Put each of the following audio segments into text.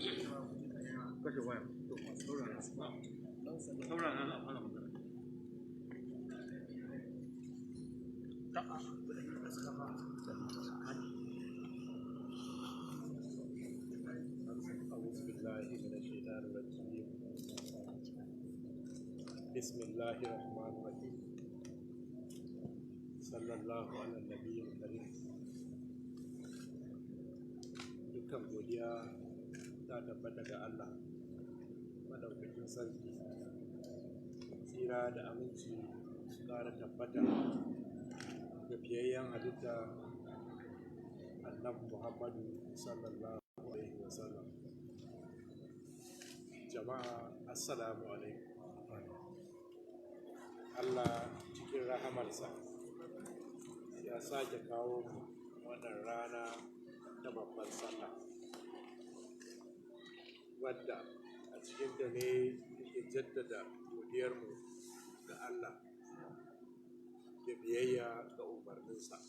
Kashe waya. To, saurara. Saurara na fara magana. أعوذ بالله من الشيطان الرجيم. بسم الله الرحمن الرحيم. صلى الله على النبي الكريم. Dukkan godiya ta tabbata ga Allah madaukakin sarki. Tsira da aminci su ƙara tabbata ga fiyayyen halitta, Annabi Muhammadu sallallahu alaihi wasallam. Jama'a, assalamu alaikum. Allah cikin rahamarsa ya sake kawo mu wannan rana ta babbar sallah, wadda a cikinta ne muke jaddada godiyarmu ga Allah da biyayya ga umarninsa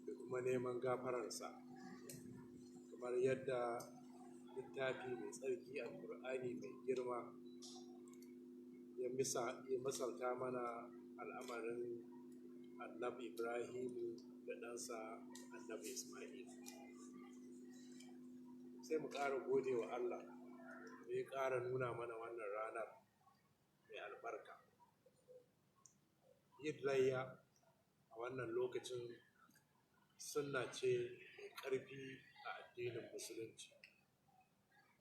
da kuma neman gafararsa, kamar yadda littafi mai tsarki, Alkur'ani mai girma, ya misalta mana al'amarin Annabi Ibrahimu da ɗansa Annabi Ismail. Sai mu ƙara gode wa Allah da ya ƙara nuna mana wannan ranar mai albarka. Yin layya a wannan lokacin sunna ce mai ƙarfi a addinin Musulunci,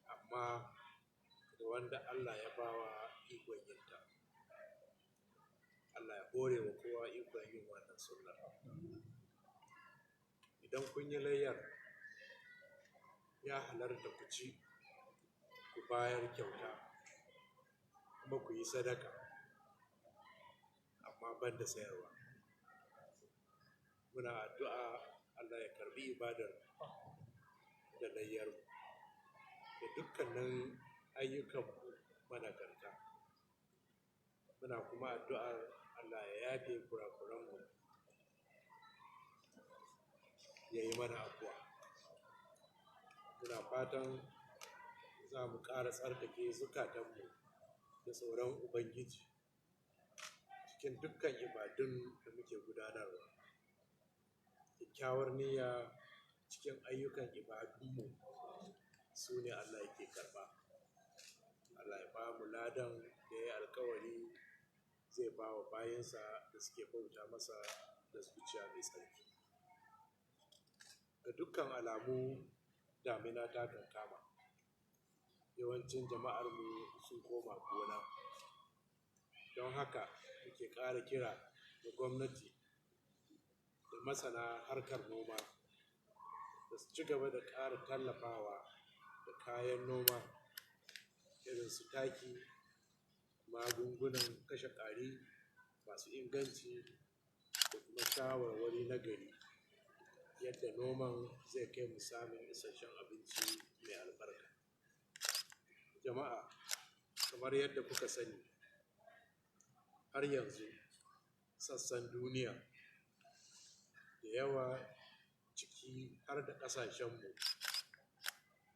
amma ga wanda Allah ya bawa ikon yinta. Allah ya hore wa kowa ikon yin wannan sunnar. Idan kun yi layyar, ya halarta ku ci, ku bayar kyauta, kuma ku yi sadaka, amma ban da sayarwa. Muna addu'a Allah ya karbi ibadar da layyar da dukkanin ayyukanmu managarta. Muna kuma addu'ar Allah ya yafe kurakuranmu, ya yi mana afuwa. Muna fatan za mu ƙara tsarkake zukatanmu da tsoron Ubangiji cikin dukkan ibadun da muke gudanarwa. Kyakkyawar niyya cikin ayyukan ibadunmu su ne Allah yake karɓa. Allah ya ba mu ladan da ya yi alkawari zai ba wa bayinsa da suke bauta masa da zuciya mai tsarki. Ga dukkan alamu, damina ta kankama. Yawancin jama'armu sun koma gona. Don haka muke ƙara kira ga gwamnati da masana harkar noma da su ci gaba da ƙara tallafawa da kayan noma irin su taki, magungunan kashe ƙwari masu inganci, da kuma shawarwari na gari yadda noman zai kai mu samun isasshen abinci mai albarka. Jama'a, kamar yadda kuka sani, har yanzu sassan duniya da yawa, ciki har da ƙasashenmu,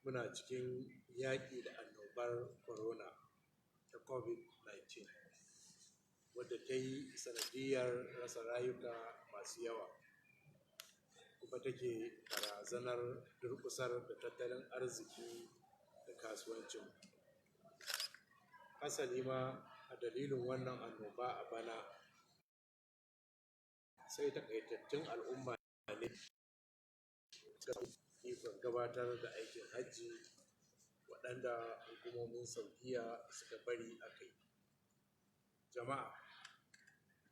muna cikin yaƙi da annobar corona ta COVID-19, wadda ta yi sanadiyyar rasa rayuka masu yawa kuma take barazanar durƙusar da tattalin arziki da kasuwancin. Hasali ma, a dalilin wannan annoba, a bana sai takaitattun al'umma ne suka ikon gabatar da aikin hajji waɗanda hukumomin Saudiya suka bari aka yi. Jama'a,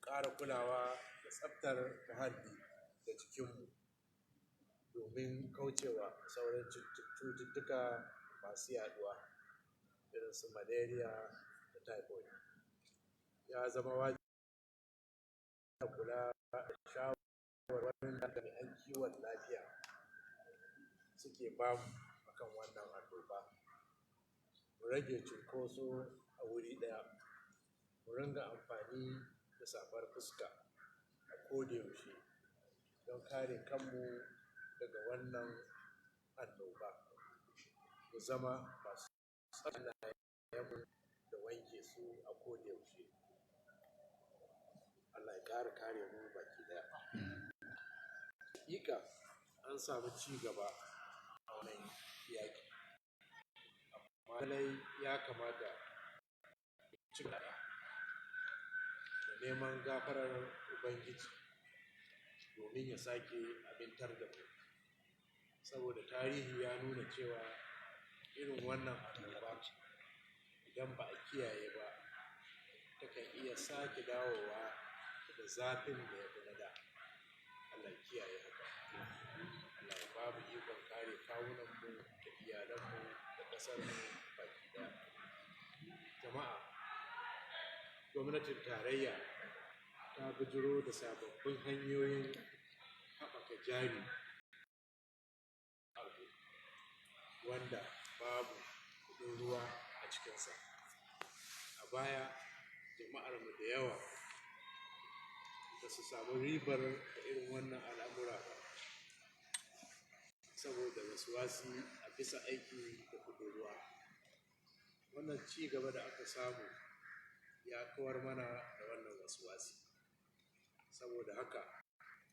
ƙara kulawa da tsaftar muhalli da jikinmu domin kaucewa sauran cututtuka masu yaduwa irin su malaria da typhoid. Ya zama wajibi a kula da shawarwarin da jami'an kiwon lafiya suke bamu akan wannan annoba. Mu rage cunkoso a wuri ɗaya, mu ringa amfani da safar fuska a kodayaushe don kare kanmu daga wannan annoba. Mu zama masu hannayenmu da wanke su a kodayaushe. Allah ya ƙara kare mu baki ɗaya. Hakika an samu ci gaba a wannan yaƙi, amma lallai ya kamata mu ci gaba da neman gafarar Ubangiji domin ya sake amintar da mu. Saboda tarihi ya nuna cewa irin wannan annoba, idan ba a kiyaye ba, takan iya sake dawowa da zafin da ya fi na da. Allah ya kiyaye haka. Allah ya ba mu ikon kare kawunanmu da iyalanmu da ƙasarmu baki ɗaya. Jama'a, gwamnatin tarayya ta bijiro da sababbin hanyoyin haɓaka jari wanda babu kuɗin ruwa a cikinsa. A baya, jama'armu da yawa ba su samu ribar da irin wannan al'amura ba saboda wasi a bisa aiki da kuɗin ruwa. Wannan ci gaba da aka samu ya kawar mana da wannan wasi. Saboda haka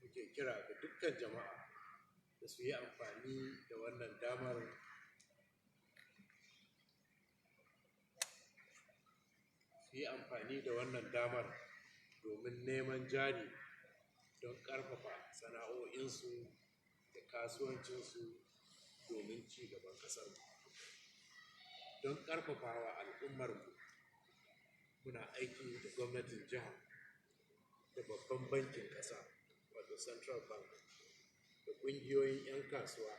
muke kira ga dukkan jama'a da su yi amfani da wannan damar su yi amfani da wannan damar domin neman jari don ƙarfafa sana'o'insu da kasuwancinsu domin ci gaban ƙasarmu. Don ƙarfafawa al'ummarmu, muna aiki da gwamnatin jiha da babban bankin ƙasa, wato Central Bank, da ƙungiyoyin 'yan kasuwa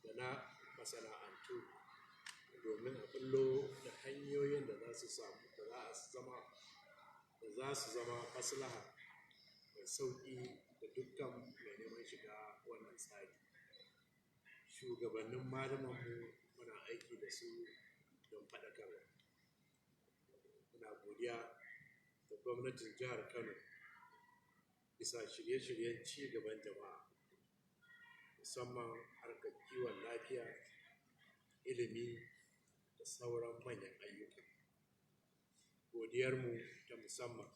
da na masana'antu domin a ɓullo da hanyoyin da za su samu da za su zama da za su zama maslaha mai sauƙi ga dukkan mai neman shiga wannan tsari. Shugabannin malumanmu muna aiki da su don faɗakarwa. Muna godiya da gwamnatin jihar Kano bisa shirye-shiryen ci gaban jama'a, musamman harkar kiwon lafiya, ilimi da sauran manyan ayyuka. Godiyarmu ta musamman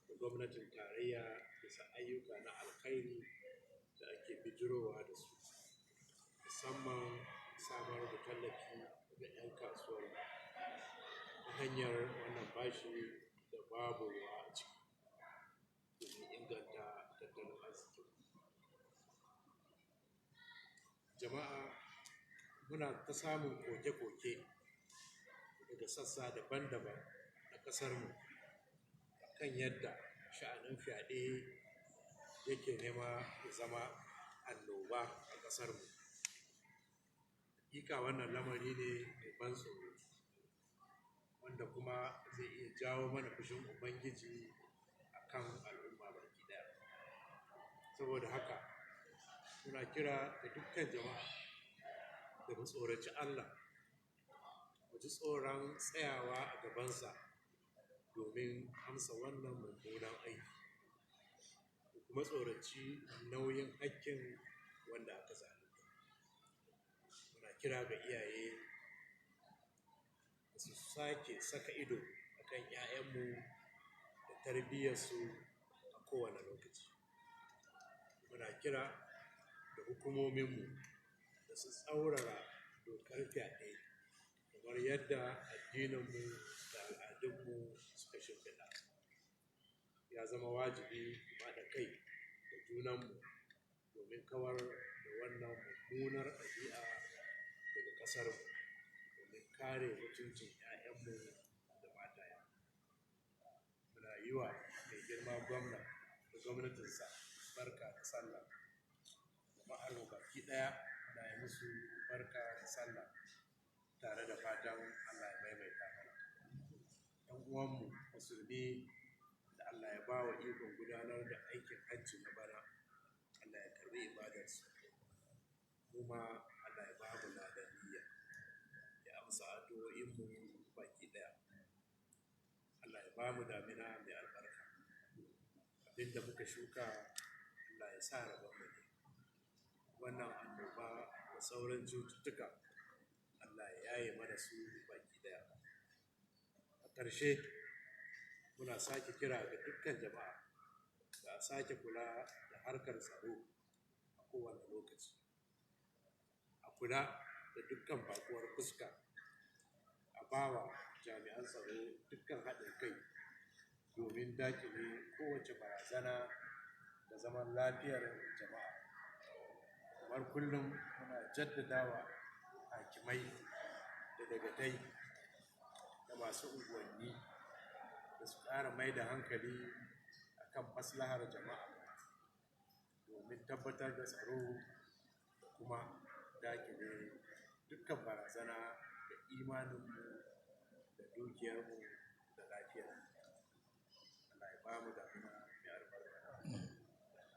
ga gwamnatin tarayya bisa ayyuka na alkhairi da ake bijirowa da su, musamman samar da tallafi ga 'yan kasuwarmu ta hanyar wannan bashi da babu ruwa a ciki domin inganta tattalin arzikin. Jama'a, muna ta samun koke-koke daga sassa daban-daban na ƙasarmu kan yadda sha'anin fyaɗe yake nema ya zama annoba a ƙasarmu. Hakika wannan lamari ne mai ban tsoro wanda kuma zai iya jawo mana fushin Ubangiji a kan al'umma baki ɗaya. Saboda haka muna kira ga dukkan jama'a da mu tsoraci Allah, mu ji tsoron tsayawa a gabansa domin amsa wannan mummunan aiki, mu kuma tsoraci nauyin hakkin wanda aka zalunta. Muna kira ga iyaye da su sake saka ido a kan 'ya'yanmu da tarbiyyarsu a kowane lokaci. Muna kira da hukumominmu da su tsaurara dokar fyaɗe kamar yadda addininmu da al'adunmu suka shimfiɗa. Ya zama wajibi mu haɗa kai da junanmu domin kawar da wannan mummunar ɗabi'a daga ƙasarmu domin kare mutuncin 'ya'yanmu da matayenmu. Muna yi wa mai girma gwamna da gwamnatinsa barka da sallah. Jama'armu baki ɗaya muna yi musu barka da sallah tare da fatan Allah ya maimaita mana. 'Yan uwanmu musulmi da Allah ya ba wa ikon gudanar da aikin hajji na bana, Allah ya karɓi ibadarsu. Mu ma Allah ya ba mu ladan niyya, ya amsa addu'o'inmu baki ɗaya. Allah ya ba mu damina mai albarka. Abin da muka shuka, Allah ya sa rabonmu ne. Wannan annoba da sauran cututtuka yaye mana su baki daya. A ƙarshe, muna sake kira ga dukkan jama'a da a sake kula da harkar tsaro a kowane lokaci. A kula da dukkan bakuwar fuska, a bawa jami'an tsaro dukkan haɗin kai domin dakile kowace barazana da zaman lafiyar jama'a. Kamar kullum, muna jaddadawa hakimai da dagatai da masu unguwanni da su ƙara mai da hankali akan maslahar jama'a domin tabbatar da tsaro da kuma dakile dukkan barazana da imaninmu da dukiyarmu da lafiyarmu. Allah ya ba mu damuna mai albarka.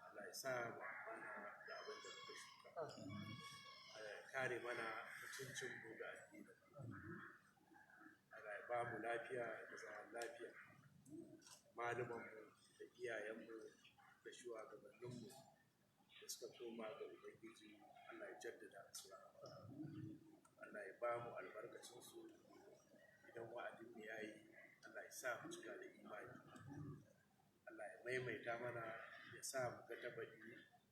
Allah ya sa mu amfana da abin da muka shuka. Allah ya kare mana mutuncinmu da addininmu. Allah ya ba mu lafiya da zaman lafiya. Malumanmu da iyayenmu da shugabanninmu da suka koma ga Ubangiji, Allah ya jaddada musu rahama. Allah ya ba mu albarkacinsu. Idan wa'adinmu ya yi, Allah ya sa mu cika da imani. Allah ya maimaita mana, ya sa mu ga ta baɗi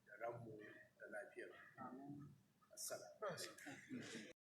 da ranmu da lafiyarmu. Assalamu alaikum.